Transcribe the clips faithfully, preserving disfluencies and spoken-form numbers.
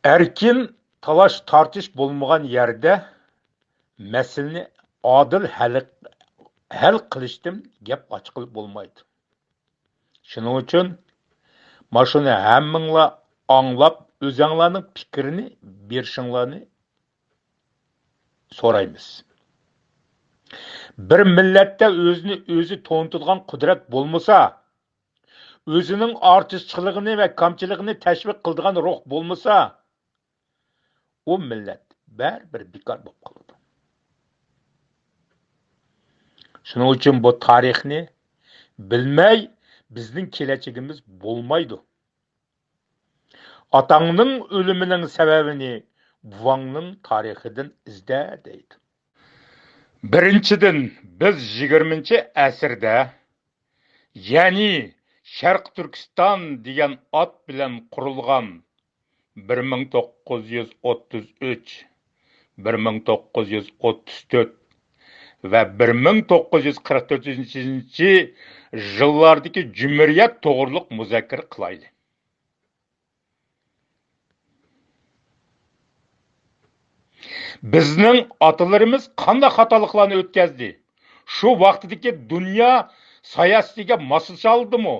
ئەركىن تالاش-تارتىش بولمىغان يەردە مەسىلىنى ئادىل ھەل، ھەل قىلىشتىن گەپ ئاچقىلى بولمايدۇ. شۇنىڭ ئۈچۈن مانا شۇنى ھەممىڭلار ئاڭلاپ، ئۆزەڭلارنىڭ پىكرىنى بېرىشىڭلارنى سورايمىز. بىر مىللەتتە ئۆزىنى ئۆزى تونۇتىدىغان قۇدرەت بولمىسا، ئۆزىنىڭ ئارتۇقچىلىقىنى ۋە كەمچىلىكىنى تەشۋىق قىلىدىغان روھ بولمىسا، ئۇ مىللەت بەرىبىر بىكار بولۇپ قالىدۇ. شۇنىڭ ئۈچۈن بۇ تارىخنى بىلمەي، بىزنىڭ كېلەچىكىمىز بولمايدۇ. ئاتاڭنىڭ ئۆلۈمىنىڭ سەۋەبىنى بوۋاڭنىڭ تارىخىدىن ئىزدە، دەيدۇ. بىرىنچىدىن، بىز يىگىرمىنچى ئەسىردە، يەنى شەرقىي تۈركىستان دېگەن ئات بىلەن قۇرۇلغان بىر مىڭ توققۇز يۈز ئوتتۇز ئۈچ، بىر مىڭ توققۇز يۈز ئوتتۇز تۆت ۋە بىر مىڭ توققۇز يۈز قىرىق تۆتىنچى يىللاردىكى جۇمھۇرىيەت توغرۇلۇق مۇزاكىرە قىلايلى. بىزنىڭ ئاتىلىرىمىز قانداق خاتالىقلارنى ئۆتكەزدى؟ شۇ ۋاقتىدىكى دۇنيا سىياسىتىگە ماسلىشالدىمۇ؟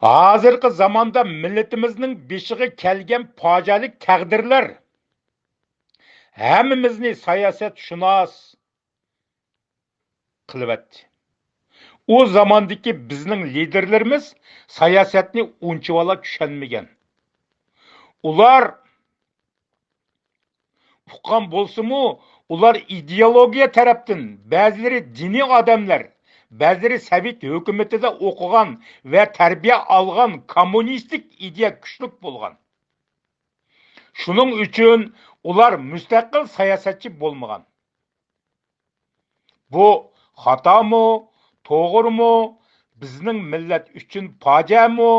ھازىرقى زاماندا مىللىتىمىزنىڭ بېشىغا كەلگەن پاجىئەلىك تەقدىرلەر ھەممىمىزنى سىياسەتشۇناس قىلىۋەتتى. ئۇ زاماندىكى بىزنىڭ لىدېرلىرىمىز سىياسەتنى ئۇنچىۋالا چۈشەنمىگەن. ئۇلار ئۇققان بولسىمۇ، ئۇلار ئىدېئولوگىيە تەرەپتىن، بەزىلىرى دىنىي ئادەملەر، بەزىلىرى سوۋېت ھۆكۈمىتىدە ئوقۇغان ۋە تەربىيە ئالغان كوممۇنىستىك ئىدىيە كۈچلۈك بولغان. شۇنىڭ ئۈچۈن ئۇلار مۇستەقىل سىياسەتچى بولمىغان. بۇ خاتامۇ، توغرىمۇ، بىزنىڭ مىللەت ئۈچۈن پاجىئەمۇ،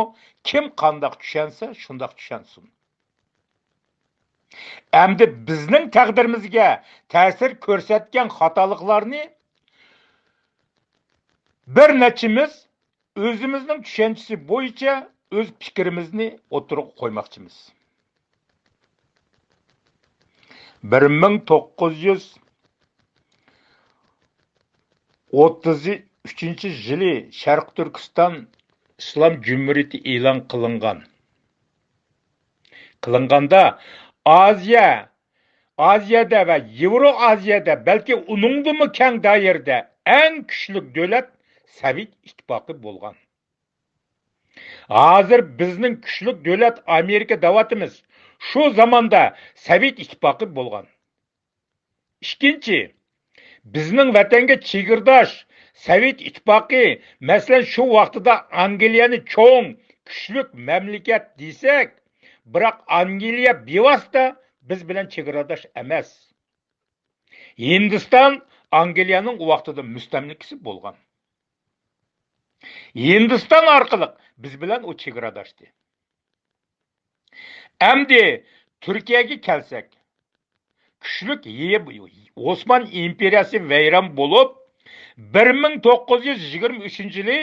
كىم قانداق چۈشەنسە، شۇنداق چۈشەنسۇن. ئەمدى بىزنىڭ تەقدىرىمىزگە تەسىر كۆرسەتكەن خاتالىقلارنى بىر نەچچىمىز ئۆزىمىزنىڭ چۈشەنچىسى بويىچە ئۆز پىكرىمىزنى ئوتتۇرىغا قويماقچىمىز. بىر مىڭ توققۇز يۈز ئوتتۇز ئۈچىنچى يىلى شەرقىي تۈركىستان ئىسلام جۇمھۇرىيىتى ئېلان قىلىنغان. قىلىنغاندا ئازىيا، ئازىيادا ۋە يېۋرو ئازىيادا، بەلكى ئۇنىڭدىنمۇ كەڭ دائىرىدە ئەڭ كۈچلۈك دۆلەت سوۋېت ئىتتىپاقى بولغان. ھازىر بىزنىڭ كۈچلۈك دۆلەت ئامېرىكا دەۋاتىمىز. شۇ زاماندا سوۋېت ئىتتىپاقى بولغان. ئىككىنچى، بىزنىڭ ۋەتەنگە چېگرىداش سوۋېت ئىتتىپاقى، مەسىلەن، شۇ ۋاقتىدا ئانگلىيەنى چوڭ، كۈچلۈك مەملىكەت دېسەك، بىراق ئانگلىيە بىۋاسىتە بىز بىلەن چېگرىداش ئەمەس. ھىندىستان ئانگلىيەنىڭ ئۇ ۋاقتىدا مۇستەملىكىسى بولغان. ھىندىستان ئارقىلىق بىز بىلەن ئۇ چېگراداشتى. ئەمدى تۈركىيەگە كەلسەك، كۈچلۈك يې-، ئوسمان ئىمپېرىيەسى ۋەيران بولۇپ، بىر مىڭ توققۇز يۈز يىگىرمە ئۈچىنچى يىلى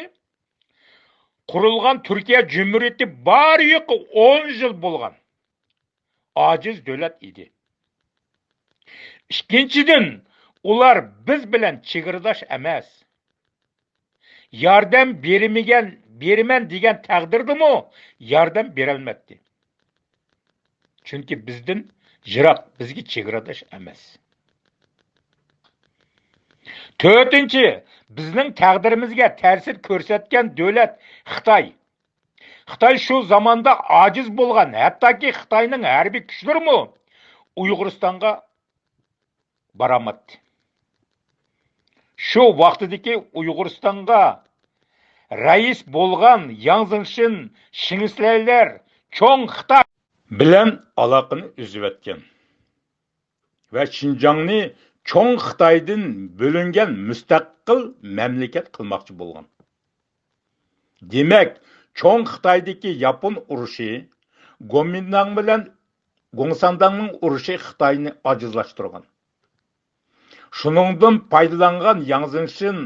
قۇرۇلغان تۈركىيە جۇمھۇرىيىتى بار يوقى ئون يىل بولغان ئاجىز دۆلەت ئىدى. ئىككىنچىدىن، ئۇلار بىز بىلەن چېگرىداش ئەمەس. ياردەم بېرمىگەن، بېرىمەن دېگەن تەقدىردىمۇ ياردەم بېرەلمەيتتى. چۈنكى بىزدىن يىراق، بىزگە چېگراداش ئەمەس. تۆتىنچى، بىزنىڭ تەقدىرىمىزگە تەسىر كۆرسەتكەن دۆلەت خىتاي. خىتاي شۇ زاماندا ئاجىز بولغان، ھەتتاكى خىتاينىڭ ھەربىي كۈچلىرىمۇ ئۇيغۇرىستانغا بارالمايتتى. شۇ ۋاقتىدىكى ئۇيغۇرىستانغا رەئىس بولغان ياڭ زېڭشىن، شىڭسىلەيلەر چوڭ خىتاي بىلەن ئالاقىنى ئۈزۈۋەتكەن ۋە شىنجاڭنى چوڭ خىتايدىن بۆلۈنگەن مۇستەقىل مەملىكەت قىلماقچى بولغان. دېمەك، چوڭ خىتايدىكى ياپون ئۇرۇشى، گومىنداڭ بىلەن گوڭسانداڭنىڭ ئۇرۇشى خىتاينى ئاجىزلاشتۇرغان. شۇنىڭدىن پايدىلانغان ياڭ زېڭشىن،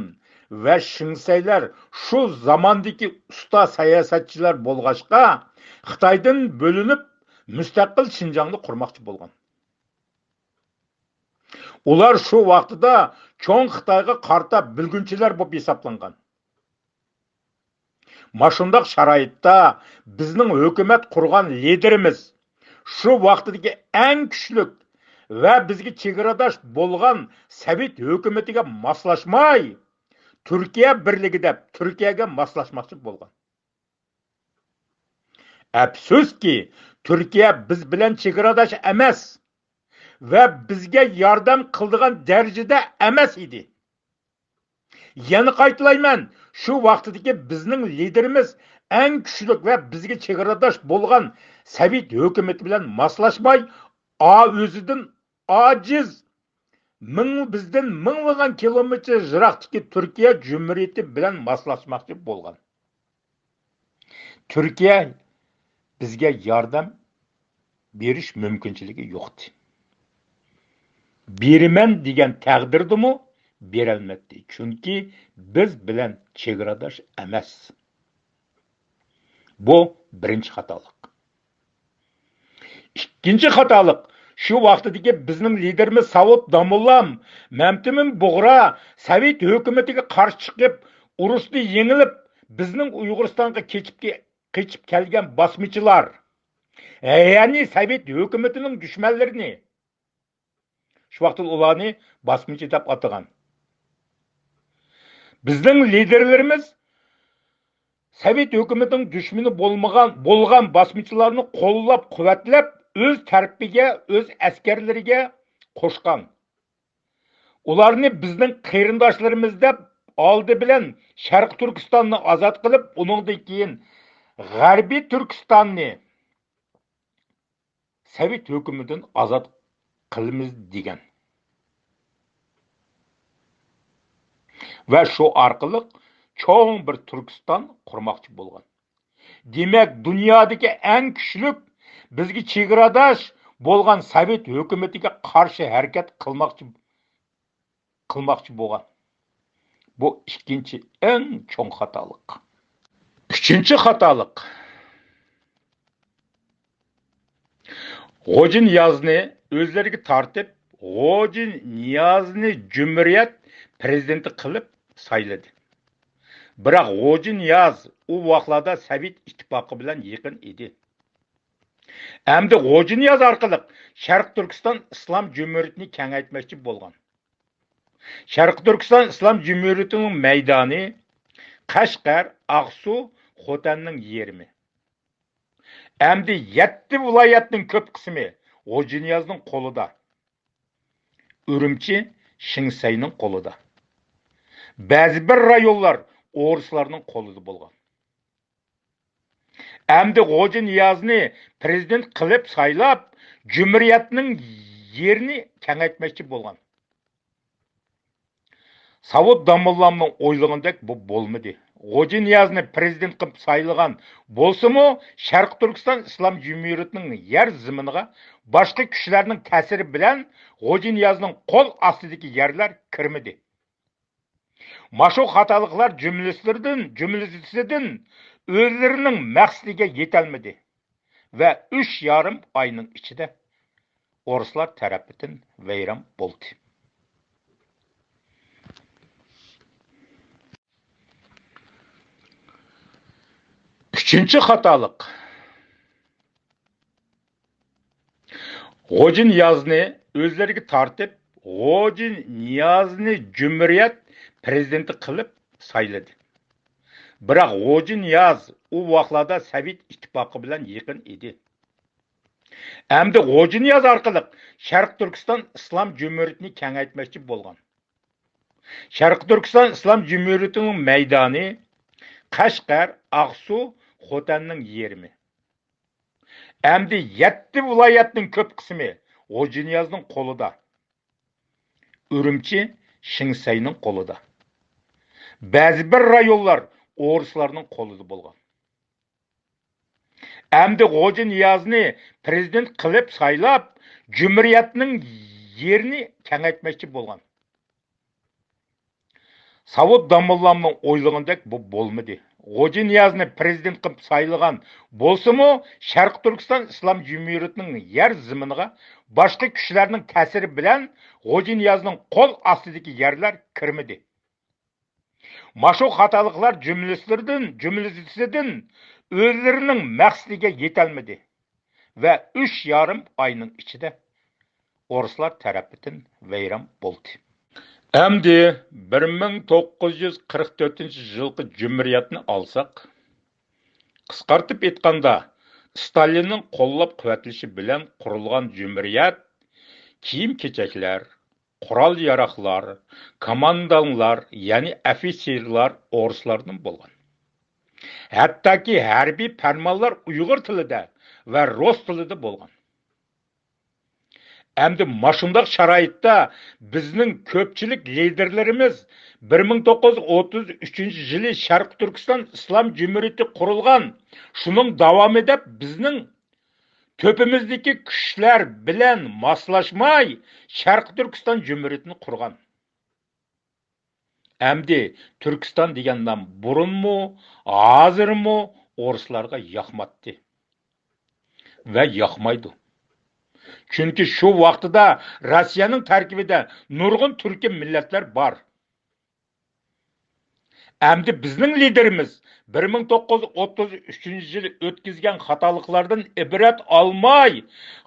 ۋە شىڭسەيلەر شۇ زاماندىكى ئۇستا ساياسەتچىلەر بولغاچقا، خىتايدىن بۆلۈنۈپ، مۇستەقىل شىنجاڭنى قۇرماقچى بولغان. ئۇلار شۇ ۋاقتىدا چوڭ خىتايغا قارىتا بۆلگۈنچىلەر بولۇپ ھېسابلانغان. ماشۇنداق شارائىتتا بىزنىڭ ھۆكۈمەت قۇرغان لىدىرىمىز شۇ ۋاقتىدىكى ئەڭ كۈچلۈك ۋە بىزگە چېگراداش بولغان سوۋېت ھۆكۈمىتىگە ماسلاشماي، تۈركىيە بىرلىكى دەپ تۈركىيەگە ماسلاشماقچى بولغان. ئەپسۇسكى، تۈركىيە بىز بىلەن چېگراداش ئەمەس ۋە بىزگە ياردەم قىلىدىغان دەرىجىدە ئەمەس ئىدى. يەنە قايتىلايمەن، شۇ ۋاقتىدىكى بىزنىڭ لىدىرىمىز ئەڭ كۈچلۈك ۋە بىزگە چېگراداش بولغان سوۋېت ھۆكۈمىتى بىلەن ماسلاشماي، ئا ئۆزىدىن ئاجىز، مىڭ، بىزدىن مىڭلىغان كىلومېتىر يىراقتىكى تۈركىيە جۇمھۇرىيىتى بىلەن ماسلاشماقچى بولغان. تۈركىيە بىزگە ياردەم بېرىش مۇمكىنچىلىكى يوقتى. بېرىمەن دېگەن تەقدىردىمۇ بېرەلمەيتتى، چۈنكى بىز بىلەن چېگراداش ئەمەس. بۇ بىرىنچى خاتالىق. ئىككىنچى خاتالىق، شۇ ۋاقتىدىكى بىزنىڭ لىدىرىمىز ساۋۇت داموللام، مەمتىمىن بۇغرا سوۋېت ھۆكۈمىتىگە قارشى چىقىپ، ئۇرۇشتا يېڭىلىپ، بىزنىڭ ئۇيغۇرىستانغا كېچىپ، قېچىپ كەلگەن باسمىچىلار، يەنى سوۋېت ھۆكۈمىتىنىڭ دۈشمەنلىرىنى، شۇ ۋاقىتتا ئۇلارنى باسمىچى دەپ ئاتىغان. بىزنىڭ لىدىرلىرىمىز سوۋېت ھۆكۈمىتىنىڭ دۈشمىنى بولمىغان، بولغان باسمىچىلارنى قوللاپ-قۇۋۋەتلەپ، ئۆز تەرىپىگە، ئۆز ئەسكەرلىرىگە قوشقان. ئۇلارنى بىزنىڭ قېرىنداشلىرىمىز دەپ ئالدى بىلەن شەرقىي تۈركىستاننى ئازاد قىلىپ، ئۇنىڭدىن كېيىن غەربىي تۈركىستاننى سوۋېت ھۆكۈمىتىدىن ئازاد قىلىمىز دېگەن. ۋە شۇ ئارقىلىق چوڭ بىر تۈركىستان قۇرماقچى بولغان. دېمەك، دۇنيادىكى ئەڭ كۈچلۈك، بىزگە چېگراداش بولغان سوۋېت ھۆكۈمىتىگە قارشى ھەرىكەت قىلماقچى قىلماقچى بولغان. بۇ ئىككىنچى ئەڭ چوڭ خاتالىق. ئۈچىنچى خاتالىق. غوجىنىيازنى ئۆزلىرىگە تارتىپ، غوجىنىيازنى جۇمھۇرىيەت پىرېزىدېنتى قىلىپ سايلىدى. بىراق غوجىنىياز ئۇ ۋاقىتلاردا سوۋېت ئىتتىپاقى بىلەن يېقىن ئىدى. ئەمدى غوجىنىياز ئارقىلىق شەرقىي تۈركىستان ئىسلام جۇمھۇرىيىتىنى كېڭەيتمەكچى بولغان. شەرقىي تۈركىستان ئىسلام جۇمھۇرىيىتىنىڭ مەيدانى قەشقەر، ئاقسۇ، خوتەننىڭ يېرىمى. ئەمدى يەتتە ۋىلايەتنىڭ كۆپ قىسمى غوجىنىيازنىڭ قولىدا. ئۈرۈمچى شىڭسەينىڭ قولىدا. بەزى بىر رايونلار ئورۇسلارنىڭ قولىدا بولغان. ئەمدى غوجىنىيازنى پىرېزىدېنت قىلىپ سايلاپ، جۇمھۇرىيەتنىڭ يېرىنى كېڭەيتمەكچى بولغان. ساۋۇت داموللامنىڭ ئويلىغىنىدەك بۇ بولمىدى. غوجىنىيازنى پىرېزىدېنت قىلىپ سايلىغان بولسىمۇ، شەرقىي تۈركىستان ئىسلام جۇمھۇرىيىتىنىڭ يەر زېمىنىغا باشقا كۈچلەرنىڭ تەسىرى بىلەن غوجىنىيازنىڭ قول ئاستىدىكى يەرلەر كىرمىدى. ماشۇ خاتالىقلار جۈملىسىدىن، جۈملىسىدىن ئۆزلىرىنىڭ مەقسىتىگە يېتەلمىدى ۋە ئۈچ يارىم ئاينىڭ ئىچىدە ئورۇسلار تەرىپىدىن ۋەيران بولدى. ئۈچىنچى خاتالىق. غوجىنىيازنى ئۆزلىرىگە تارتىپ، غوجىنىيازنى جۇمھۇرىيەت پىرېزىدېنتى قىلىپ سايلىدى. بىراق غوجىنىياز ئۇ ۋاقىتلاردا سوۋېت ئىتتىپاقى بىلەن يېقىن ئىدى. ئەمدى غوجىنىياز ئارقىلىق شەرقىي تۈركىستان ئىسلام جۇمھۇرىيىتىنى كېڭەيتمەكچى بولغان. شەرقىي تۈركىستان ئىسلام جۇمھۇرىيىتىنىڭ مەيدانى قەشقەر، ئاقسۇ، خوتەننىڭ يېرىمى. ئەمدى يەتتە ۋىلايەتنىڭ كۆپ قىسمى غوجىنىيازنىڭ قولىدا. ئۈرۈمچى شىڭسەينىڭ قولىدا. بەزى بىر رايونلار ئورۇسلارنىڭ قولىدا بولغان. ئەمدى غوجىنىيازنى پىرېزىدېنت قىلىپ سايلاپ، جۇمھۇرىيەتنىڭ يېرىنى كېڭەيتمەكچى بولغان. ساۋۇت داموللامنىڭ ئويلىغىنىدەك بۇ بولمىدى. غوجىنىيازنى پىرېزىدېنت قىلىپ سايلىغان بولسىمۇ، شەرقىي تۈركىستان ئىسلام جۇمھۇرىيىتىنىڭ يەر زېمىنىغا باشقا كۈچلەرنىڭ تەسىرى بىلەن غوجىنىيازنىڭ قول ئاستىدىكى يەرلەر كىرمىدى. ماشۇ خاتالىقلار جۈملىسىدىن، جۈملىسىدىن ئۆزلىرىنىڭ مەقسىتىگە يېتەلمىدى ۋە ئۈچ يارىم ئاينىڭ ئىچىدە ئورۇسلار تەرىپىدىن ۋەيران بولدى. ئەمدى بىر مىڭ توققۇز يۈز قىرىق تۆتىنچى يىلقى جۇمھۇرىيەتنى ئالساق، قىسقارتىپ ئېيتقاندا، ستالىننىڭ قوللاپ-قۇۋۋەتلىشى بىلەن قۇرۇلغان جۇمھۇرىيەت كىيىم-كېچەكلەر، قورال-ياراغلار، كوماندانلار، يەنى ئوفىتسېرلار ئورۇسلاردىن بولغان. ھەتتاكى ھەربىي پەرمانلار ئۇيغۇر تىلىدا ۋە رۇس تىلىدا بولغان. ئەمدى ماشۇنداق شارائىتتا بىزنىڭ كۆپچىلىك لىدېرلىرىمىز بىر مىڭ توققۇز يۈز ئوتتۇز ئۈچىنچى يىلى شەرقىي تۈركىستان ئىسلام جۇمھۇرىيىتى قۇرۇلغان، شۇنىڭ داۋامى دەپ بىزنىڭ تۆپىمىزدىكى كۈچلەر بىلەن ماسلاشماي شەرقىي تۈركىستان جۇمھۇرىيىتىنى قۇرغان. ئەمدى تۈركىستان دېگەن نام بۇرۇنمۇ، ھازىرمۇ ئورۇسلارغا ياقماتتى ۋە ياقمايدۇ. چۈنكى شۇ ۋاقتىدا روسىيەنىڭ تەركىبىدە نۇرغۇن تۈركىي مىللەتلەر بار. ئەمدى بىزنىڭ لىدېرىمىز بىر مىڭ توققۇز يۈز ئوتتۇز ئۈچىنچى يىلى ئۆتكۈزگەن خاتالىقلاردىن ئىبرەت ئالماي،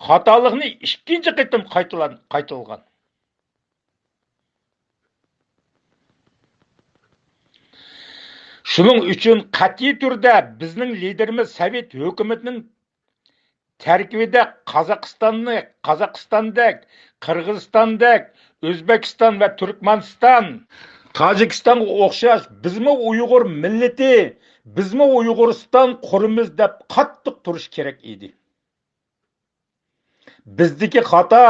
خاتالىقنى ئىككىنچى قېتىم قايتىلان-، قايتىلىغان. شۇنىڭ ئۈچۈن قەتئىي تۈردە بىزنىڭ لىدېرىمىز سوۋېت ھۆكۈمىتىنىڭ تەركىبىدە قازاقىستاننى، قازاقىستاندەك، قىرغىزىستاندەك، ئۆزبېكىستان ۋە تۈركمەنىستان، تاجىكىستانغا ئوخشاش بىزمۇ ئۇيغۇر مىللىتى، بىزمۇ ئۇيغۇرىستان قۇرىمىز دەپ قاتتىق تۇرۇش كېرەك ئىدى. بىزدىكى خاتا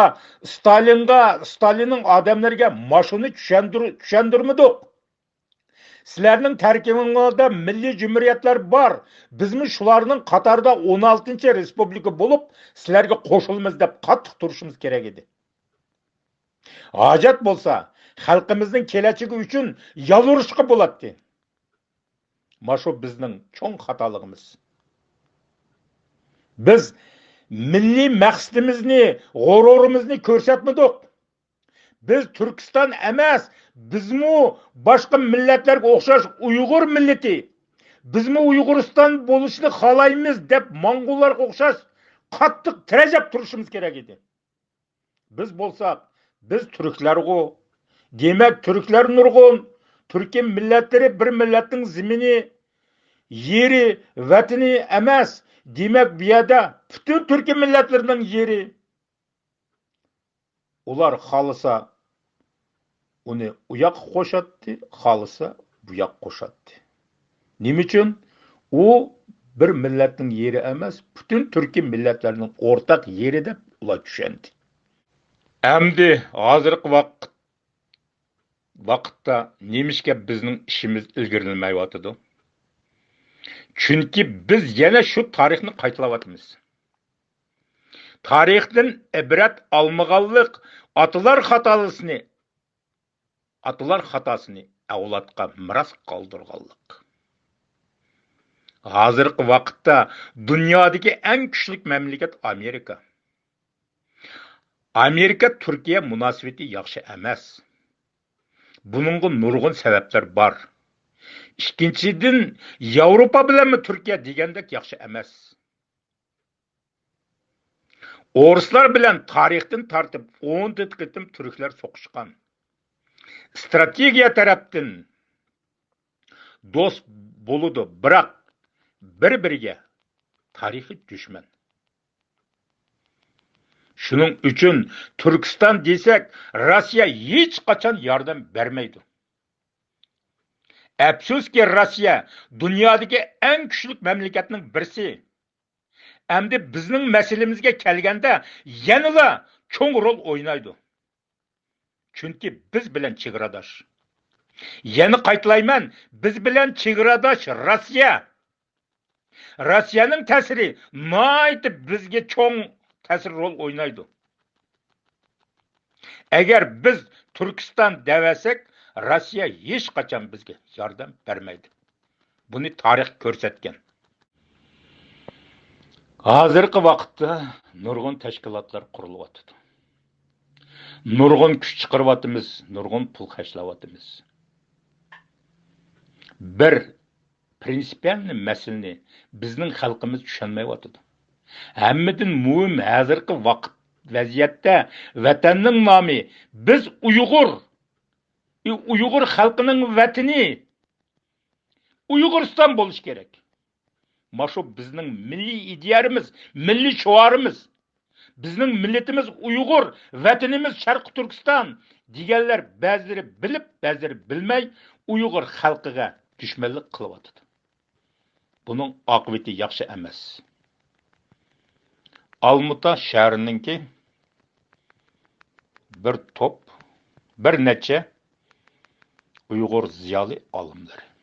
ستالىنغا، ستالىننىڭ ئادەملىرىگە ماشۇنى چۈشەندۈر-، چۈشەندۈرمىدۇق. سىلەرنىڭ تەركىبىڭلاردا مىللىي جۇمھۇرىيەتلەر بار. بىزمۇ شۇلارنىڭ قاتارىدا ئون ئالتىنچى رېسپۇبلىكا بولۇپ، سىلەرگە قوشۇلىمىز دەپ قاتتىق تۇرۇشىمىز كېرەك ئىدى. ھاجەت بولسا، خەلقىمىزنىڭ كېلەچىكى ئۈچۈن يالۋۇرۇشقا بولاتتى. ماشۇ بىزنىڭ چوڭ خاتالىقىمىز. بىز مىللىي مەقسىتىمىزنى، غۇرۇرىمىزنى كۆرسەتمىدۇق. بىز تۈركىستان ئەمەس، بىزمۇ باشقا مىللەتلەرگە ئوخشاش ئۇيغۇر مىللىتى. بىزمۇ ئۇيغۇرىستان بولۇشنى خالايمىز دەپ، موڭغۇللارغا ئوخشاش قاتتىق تىرەشەپ تۇرۇشىمىز كېرەك ئىدى. بىز بولساق، بىز تۈركلەرغۇ. دېمەك، تۈركلەر نۇرغۇن. تۈركىي مىللەتلىرى بىر مىللەتنىڭ زېمىنى، يېرى، ۋەتىنى ئەمەس. دېمەك، بۇ يەردە پۈتۈن تۈركىي مىللەتلەرنىڭ يېرى. ئۇلار خالىسا ئۇنى ئۇ ياققا قوشاتتى، خالىسا بۇ ياققا قوشاتتى. نېمە ئۈچۈن؟ ئۇ بىر مىللەتنىڭ يېرى ئەمەس، پۈتۈن تۈركىي مىللەتلەرنىڭ ئورتاق يېرى دەپ ئۇلار چۈشەندى. ئەمدى ھازىرقى ۋاقىت، ۋاقىتتا نېمىشقا بىزنىڭ ئىشىمىز ئىلگىرىلىمەيۋاتىدۇ؟ چۈنكى بىز يەنە شۇ تارىخنى قايتىلاۋاتىمىز. تارىختىن ئىبرەت ئالمىغانلىق، ئاتىلار خاتالىسىنى، ئاتىلار خاتاسىنى ئەۋلادقا مىراس قالدۇرغانلىق. ھازىرقى ۋاقىتتا دۇنيادىكى ئەڭ كۈچلۈك مەملىكەت ئامېرىكا. ئامېرىكا تۈركىيە مۇناسىۋىتى ياخشى ئەمەس. بۇنىڭغا نۇرغۇن سەۋەبلەر بار. ئىككىنچىدىن، ياۋروپا بىلەنمۇ تۈركىيە دېگەندەك ياخشى ئەمەس. ئورۇسلار بىلەن تارىختىن تارتىپ ئون تۆت قېتىم تۈركلەر سوقۇشقان. ئىستراتېگىيە تەرەپتىن دوست بولىدۇ، بىراق بىر-بىرىگە تارىخىي دۈشمەن. شۇنىڭ ئۈچۈن تۈركىستان دېسەك، روسىيە ھېچقاچان ياردەم بەرمەيدۇ. ئەپسۇسكى، روسىيە دۇنيادىكى ئەڭ كۈچلۈك مەملىكەتنىڭ بىرسى. ئەمدى بىزنىڭ مەسىلىمىزگە كەلگەندە، يەنىلا چوڭ رول ئوينايدۇ. چۈنكى بىز بىلەن چېگراداش. يەنە قايتىلايمەن، بىز بىلەن چېگراداش روسىيە. روسىيەنىڭ تەسىرى ناھايىتى بىزگە چوڭ تەسىر رول ئوينايدۇ. ئەگەر بىز تۈركىستان دەۋەرسەك، روسىيە ھېچقاچان بىزگە ياردەم بەرمەيدۇ. بۇنى تارىخ كۆرسەتكەن. ھازىرقى ۋاقىتتا نۇرغۇن تەشكىلاتلار قۇرۇلۇۋاتىدۇ. نۇرغۇن كۈچ چىقىرىۋاتىمىز، نۇرغۇن پۇل خەجلەۋاتىمىز. بىر پرىنسىپىيەلنى مەسىلىنى بىزنىڭ خەلقىمىز چۈشەنمەيۋاتىدۇ. ھەممىدىن مۇھىم، ھازىرقى ۋاقىت ۋەزىيەتتە ۋەتەننىڭ نامى، بىز ئۇيغۇر، ئۇيغۇر خەلقىنىڭ ۋەتىنى ئۇيغۇرىستان بولۇشى كېرەك. ماشۇ بىزنىڭ مىللىي ئىدىيەمىز، مىللىي شوئارىمىز. بىزنىڭ مىللىتىمىز ئۇيغۇر، ۋەتىنىمىز شەرقىي تۈركىستان دېگەنلەر بەزىلىرى بىلىپ، بەزىلىرى بىلمەي ئۇيغۇر خەلقىگە دۈشمەنلىك قىلىۋاتىدۇ. بۇنىڭ ئاقىۋىتى ياخشى ئەمەس. ئالمۇتا شەھىرىنىڭكى بىر توپ، بىر نەچچە ئۇيغۇر زىيالىي ئالىملىرى.